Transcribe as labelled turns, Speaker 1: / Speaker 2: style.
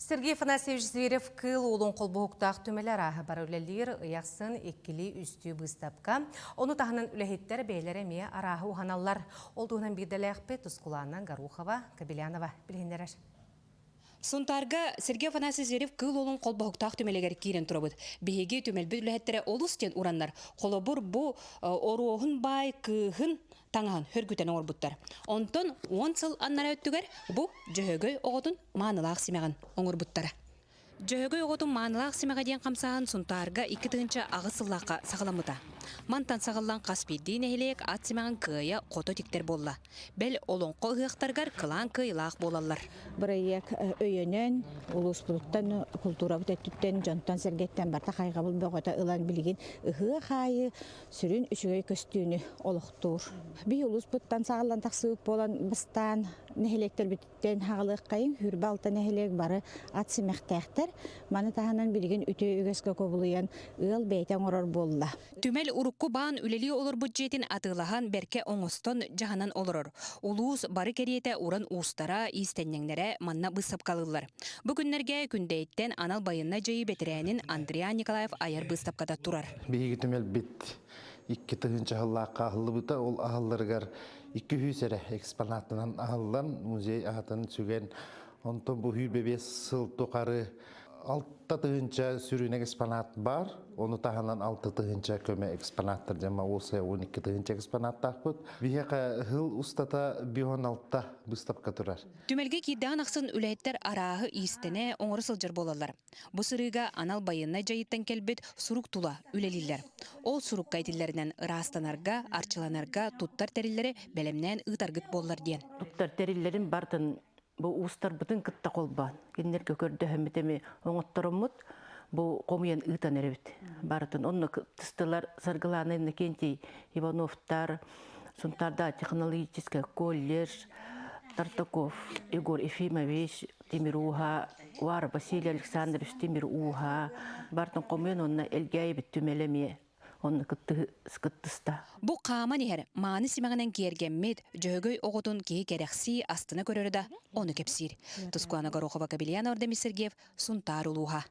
Speaker 1: Сергей Афанасьевич Зверев Кыыл уолун холбоһуктаах түмэлэ арааһы бары үлэлиир, ый ахсын иккилии-үстүү быыстапка. Ону таһынан үлэһиттэр бэйэлэрэ эмиэ арааһы уһаналлар. Ол туһунан биирдэлээхпит Тускулаана Горохова, Кобелянова билиһиннэрэр.
Speaker 2: Сунтаарга Сергей Афанасьевич Зверев Кыыл уолун холбоһуктаах түмэлигэр киирэн турабыт. Биһиги түмэлбит үлэһиттэрэ олус диэн ураннар. Холобур, бу Оруоһун баай кыыһын таҥаһын хөргүтэн оҥорбуттар. Онтон 10 сыл аннараа өттүгэр бу Дьөһөгөй оҕотун маанылаах симэҕин оҥорбуттара. Дьөһөгөй оҕотун маанылаах симэҕэ диэн хамсааһын Сунтаарга 2008 сыллаахха саҕаламмыта. Мантан саҕаллан хас биирдии нэһилиэк ат симэҕин кыайа хото тиктэр буолла. Бэл, олоҥхо ыһыахтарыгар кылаан кыайыылаах буолаллар.
Speaker 3: Бырайыак өйөнөн, улууспутуттан, култуурабыт өттүттэн, дьонтон-сэргэттэн барыта хайҕабыл бөҕөтө ылан билигин ыһыах аайы сүрүн үчүгэй көстүүнү олохтуур. Биһи улууспуттан саҕаллан тахсыбыт буолан бастаан нэһилиэктэрбититтэн хаҕалыаххайыҥ, Хүрбэ алта нэһилиэк бары ат симэхтээхтэр. Маны таһынан билигин үтүө үгэскэ кубулуйан ыал бэйэтэ оҥорор буолла.
Speaker 2: Түмэл урукку баан үлэлии олорбут дьиэтин атыылаһан бэркэ оҥостон дьаһанан олорор. Улуус бары кэриэтэ уран уустара, иистэнньэҥнэрэ манна быыстапкалыыллар. Бу күннэргэ Күндэйиттэн анал байыаннай дьайыы бэтэрээнин Андриан Николаев айар быыстапката турар.
Speaker 4: Биһиги түмэлбит 2000 сыллаахха аһыллыбыта. Ол аһылларыгар 200 эрэ экспонатынан аһыллан, музей аатын сүгэн, онтон бу 105 сыл тухары 6 тыһыынча сүрүн экспонат бар. Ону таһынан 6 тыһыынча көмө экспонаттар дьама уосая 12 тыһыынча экспонаттаахпыт. Биһиэхэ сыл устата 56 выставка турар.
Speaker 2: Түмэлгэ киирдэҕин ахсын үлэһиттэр арааһы иистэнэ, оҥоро сылдьар буолаллар. Бу сырыыга анал байыаннай дьайыыттан кэлбит сурук тула үлэлииллэр. Ол сурукка этиллэринэн ыраастанарга, арчыланарга туттар тэриллэри бэлэмнээн ыытаргыт буоллар диэн.
Speaker 5: Туттар тэриллэрин бартын бу уустарбытын кытта холбоон, кинилэргэ көрдөһөммүт эми оҥоттороммут бу хомуйан ыытан эрэбит. Барытын онно кыттыстылар Саргылана Иннокентий Ивановтар, Сунтарда технологический колледж, Тартаков Егор Ефимович, Тимир Ууһа, Уар Василий Александрович Тимир Ууһа, бартын хомуйан онно Элгээйибит түмэлэ эмиэ онно кыттыста.
Speaker 2: Бу хааман иһэр мааны симэҕинэн киэргэммит Дьөһөгөй оҕотун киһи кэрэхсии астына көрөрө да ону кэпсиир. Тускуана Горохова, Кабельяна Ордемис Сергеев, Сунтаар улууһа.